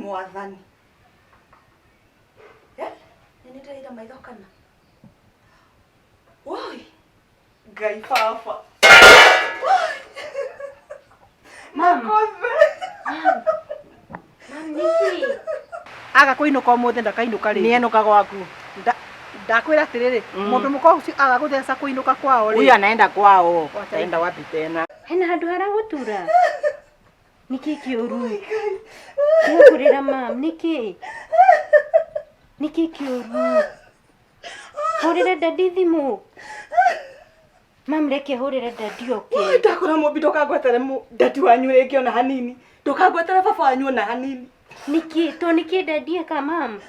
Mwathani. Eh? Nĩ ndĩraira maitho kana? Woi. Ngai baba. Mam. Makothe. Mam, nĩkĩ? Aga kũinũka ũmũthĩ ndakainũka rĩngĩ. Nienuka gwaku. Ndakwĩra atĩrĩrĩ, mũndũ mũka ũcio aga gũtheca kũinũka kwao rĩ. Huyu anaenda kwao. Wacha Ataenda wapi tena? Hena handũ haragũtura? Nĩkĩ kĩũru? Tiga kũrĩra mam, nĩkĩ? Nĩkĩ kĩũru? Hũrĩre dadi thimũ. Mam, reke hũrĩre dadi oke. Ndakora mũmbi ndũkangwetere dadi wanyu rĩngĩ ona hanini. Ndũkangwetere baba wanyu ona hanini. Nĩkĩ? To nĩkĩ dadi eka mam?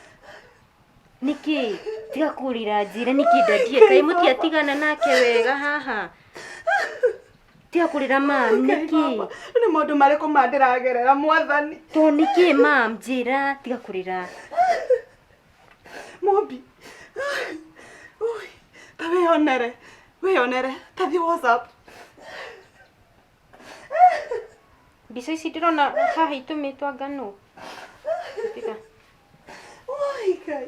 Nĩkĩ? Tiga kũrĩra njĩra nĩkĩ dadi eka? Ĩ mũtiatigana nake wega haha. Tiga kũrĩra mam, Ngai nĩkĩ? baba. Nĩ maũndũ marĩkũ ma ndĩragerera mwathani? To nĩkĩ mam, njĩra, tiga kũrĩra. Mũmbi. Ui, ta wĩyonere. Wĩyonere. Ta thiĩ WhatsApp. Mbica ici ndĩrona haha itũmĩtwo ngano. Tiga. Oi, Ngai.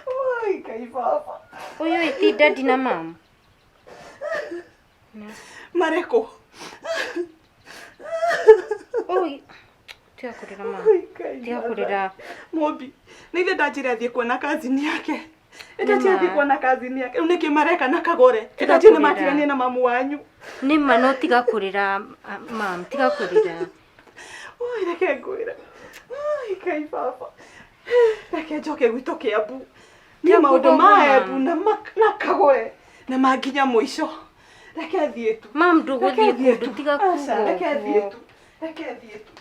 Oi, Ngai baba. Ũyũ ĩ ti dadi na mam. Marĩkũ? Oi. Tiga kũrĩra mam. Oi, Ngai. Tiga kũrĩra. Mũmbi, nĩ ithe ndanjĩra athiĩ kuona kazini yake. Ndanjĩra athiĩ Nĩma. kuona kazini yake. Rĩu nĩkĩ mareka na kagũre? Tiga Ndanjĩra nĩ kũrĩra. matiganie na mamu wanyu. Nĩ ma no tiga kũrĩra mam, tiga kũrĩra. Oi, reke ngwĩre. Oi, Ngai baba. Reke njoke gwitũ Kĩambu. Niĩ Tiga maũndũ kuuga ma ũguo, Embu mam. na na kagũre na manginya mũico. Reke thiĩ tu. Mam, Reke ndũgũthiĩ thiĩ kũndũ, tu. tiga Aca, kuuga reke thiĩ ũguo. tu. Reke thiĩ tu.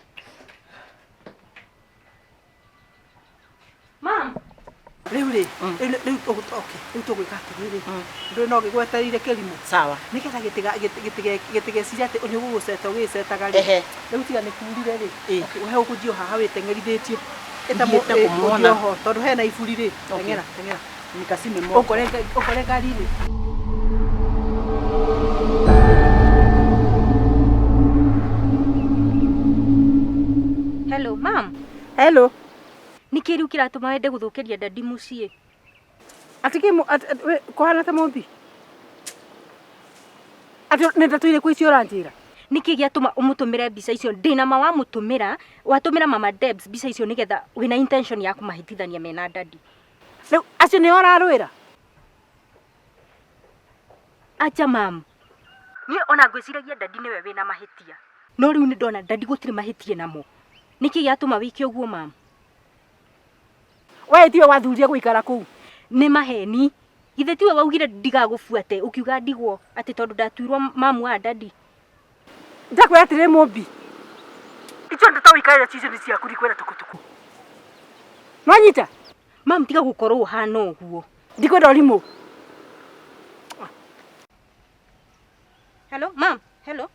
Mam. Rĩu rĩ, rĩu okay, rĩu tũgwĩka atĩrĩrĩ. Ndũĩ no gĩgwetereire kĩrimũ. Sawa. Nĩgetha gĩtigecirie atĩ nĩ ũgũgũceta ũgĩcetaga rĩ. Ehe. Rĩu tiga nĩ kurire rĩ. Ĩ. Okay, we ũkũnjio haha wĩteng'erithĩtie. Ĩta Thiĩte kũmuona. ho tondũ hena iburi rĩ. Teng'era, teng'era. Nikasime moto. Ũkore ngari rĩ. Hello, mam. Hello. Nĩkĩ rĩu kĩratũma wende gũthũkĩria dadi mũciĩ? Atĩ kĩ kũhana ta mũmbi? Atĩ nĩ ndatũire kwĩ icio ũranjĩra? Nĩkĩ gĩatũma ũmũtũmĩre mbica icio? Ndĩna ma wamũtũmĩra, watũmĩra mama Debs mbica icio nĩgetha wĩna intention ya kũmahĩtithania mena dadi. Rĩu acio nĩo ũrarũĩra? Acha mam. Niĩ ona ngwĩciragia dadi nĩwe wĩna mahĩtia. No rĩu nĩ ndona dadi gũtirĩ mahĩtie namo. Nĩkĩ gĩatũma wĩke ũguo mam? We tiwe wathurire gũikara kũu. Nĩ maheni. Githĩ tiwe waugire ndigagũbuate ũkiuga ndigwo atĩ tondũ ndatuirwo mamu wa dadi. Ndakwĩra atĩrĩ mũmbi. Icio ndeto ũikarĩre icio nĩ ciaku ndikwenda tukutuku. Nwanyita? Mam tiga gũkorwo ũhana ũguo. Ndikwenda ũrimũ. Hello, mam. Hello.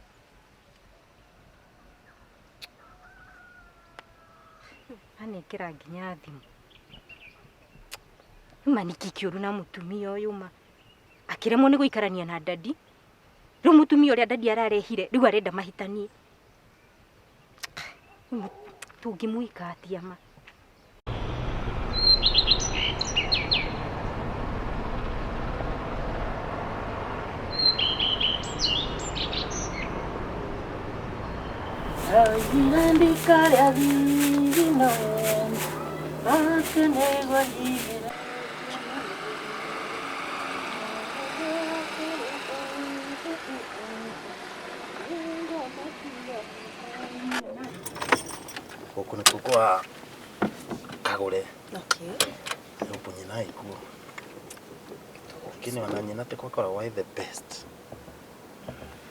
Anekĩra nginya thimũ. Ma nĩkĩ kĩũru na mũtumia ũyũ ma? Akĩremwo nĩ gũikarania na dadi. Rĩu mũtumia ũrĩa dadi ararehire rĩu arenda mahĩtanie. Tũngĩmwĩka atĩa ma? Gũkũ nĩkuo kwa Kagũre. Okay. Hapo nyina ikuo. Lakini wana nyina te kwa wa the best.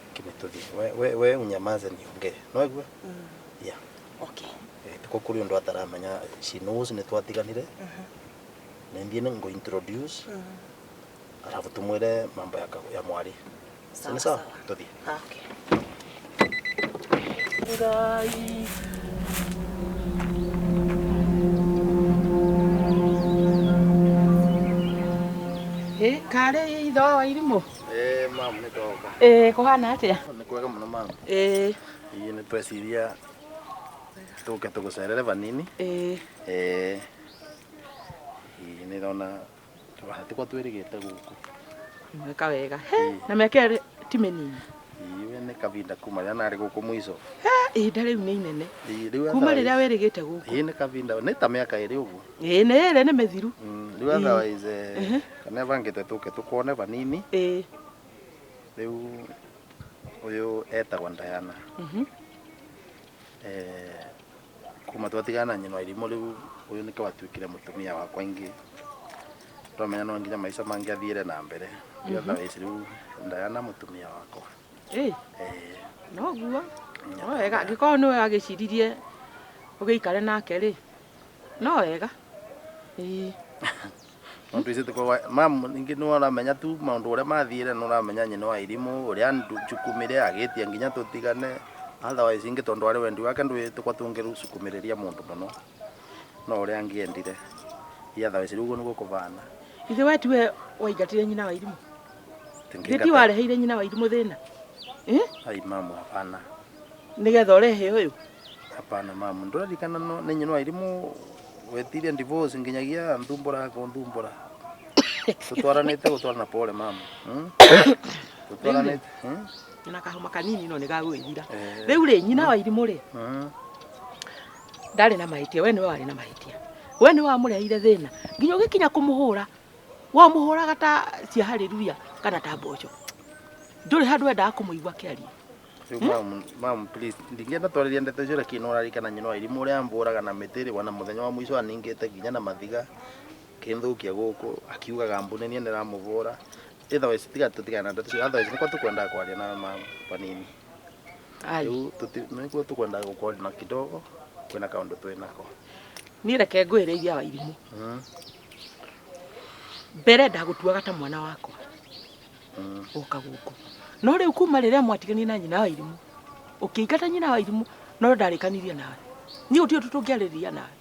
Lakini tuthi we unyamaze niongee. No igwe? Yeah. Okay. Tuko kuri undu ataramenya she knows ni twatiganire. Na ndie ngo introduce. Alafu tumwire mambo ya mwari. Sawa, Ni sawa? sawa. Tuthi. Okay. Ngai. Ĩ karĩ ithe wa Wairimũ. Mamu nĩ twoka. Ĩĩ, kũhana atĩa? Nĩ kwega mũno mamu. Ĩĩ. Ĩĩ nĩ tweciria tũke tũgũcerere vanini. Ĩĩ. Ĩĩ. Ĩĩ nĩ ndona hatikwa twĩrĩgĩte gũkũ. Mweka wega. He, na mĩaka ĩrĩ ti mĩnini. Ĩĩ we nĩ kavinda kuma rĩrĩa narĩ gũkũ mũico. He, ihinda rĩu nĩ inene. Ĩĩ rĩu Kuma otherwise- rĩrĩa wĩrĩgĩte gũkũ. Ĩĩ nĩ kavinda nĩ ta mĩaka ĩrĩ ũguo. Ĩĩ nĩ ĩrĩ nĩ mĩthiru. Rĩu otherwise kana bangĩte tũke tũkuone vanini. Ĩĩ. Rĩu ũyũ etagwo Diana. Kuma twatigana na nyina wa irimũ rĩu ũyũ nĩkĩo watuĩkire mũtumia wakwa ingĩ twamenya no nginya maica mangĩathiire na mbere. Rĩu otherwise rĩu Diana mũtumia wakwa. Ĩĩ. Noguo. No wega angĩkorwo nĩwe wagĩciririe ũgĩikare nake rĩ. No wega. Ĩĩ. Maũndũ icio tũkoragwo mamu ningĩ nĩ ũramenya tu maũndũ ũrĩa mathiire nĩ ũramenya nyina wa irimũ ũrĩa njukumire agĩtia nginya tũtigane. Otherwise ingĩ tondũ arĩ wendi wake ndũĩ tũkwa tũngĩcukumĩrĩria mũndũ mũno no ũrĩa angĩendire. Otherwise rĩu ũguo nĩguo kũbana. Ithe we tiwe waingatire nyina wa irimũ. Tingĩingata- Ithe ti wareheire nyina wa irimũ thĩna. Eh? Ai mamu hapana. Nĩgetha ũrehe ũyũ. Hapana mamu ndũraririkana no nĩ nyina wa irimũ wetirie divorce nginyagia nthumbũra kũnthumbũra. Tũtwaranĩte gũtwarana pole mamu. Tũtwaranĩte. Na kahoma kanini no nĩ gagwĩthira. Rĩu rĩ nyina wa irimũ rĩ ndarĩ na mahĩtia we nĩwe warĩ na mahĩtia. We nĩwe wamũreheire thĩna nginya ũgĩkinya kũmũhũra wamũhũraga ta cia haleluya kana ta mboco. Ndũrĩ handũ wendaga kũmũigua akĩaria. Rĩu mamu, mamu please ndingĩenda twarĩrie ndeto icio lakini ũraririkana nyina wa irimũ ũrĩa ambũraga na mĩtĩ rĩ wana mũthenya wa mũico aningĩte nginya na mathiga kĩnthũkia gũkũ akiugaga mbu nĩ niĩ ndĩramũbũra. Otherwise tiga tũtigane na ndeto icio otherwise nĩkwo tũkwendaga kwaria na mamu panini. Rĩu nĩkuo tũkwendaga gũkwaria na kidogo kwĩna kaũndũ twĩnako. Niĩ reke ngwĩre iria wa irimũ. Mbere ndagũtuaga ta mwana wakwa. Ũka gũkũ. No rĩu kuma rĩrĩa mwatiganire na nyina wa irimũ ũkĩingata nyina wa irimũ no ndarĩkanirie nawe. Niĩ gũtirĩ ũndũ tũngĩarĩrĩria nawe.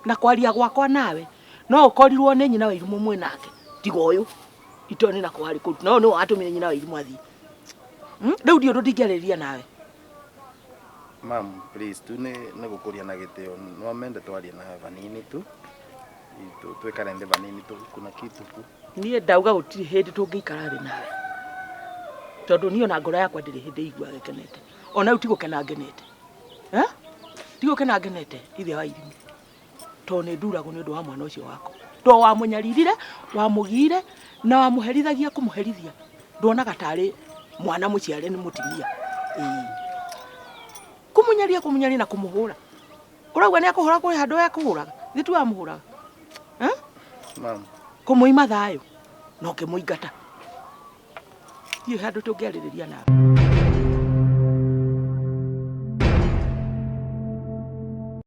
Na kwaria gwakwa nawe no ũkorirwo nĩ nyina wa irimũ mwĩ nake tiga ũyũ itoĩ nĩ nako warĩ kũu no nĩwe watũmire nyina wa irimũ athiĩ. Rĩu ndiũ ũndũ ndingĩarĩrĩria nawe. Mamu please tu nĩ gũkũria na gĩtĩo no mende twarie nawe vanini tu twĩkare thĩ vanini tu kuna kitu tu. Niĩ ndauga gũtirĩ hĩndĩ tũngĩikara thĩ nawe tondũ niĩ ona ngoro yakwa ndĩrĩ hĩndĩ iguaga ĩkenete ona rĩu ti gũkena ngenete. Ti gũkena ngenete ithe wa irimũ tondũ nĩ nduragwo nĩ ũndũ wa mwana ũcio wakwa tondũ wamũnyaririre wamũgiire na wamũherithagia kũmũherithia nduonaga tarĩ mwana mũciare nĩ mũtumia. Ĩĩ. Kũmũnyaria kũmũnyaria na kũmũhũra ũrauga nĩ akũhũra kũrĩ handũ ekũhũraga ithe ti wamũhũraga. Mamu. Kũmũima thayũ na ũkĩmũingata. Ndiũĩ handũ tũngĩarĩrĩria nawe.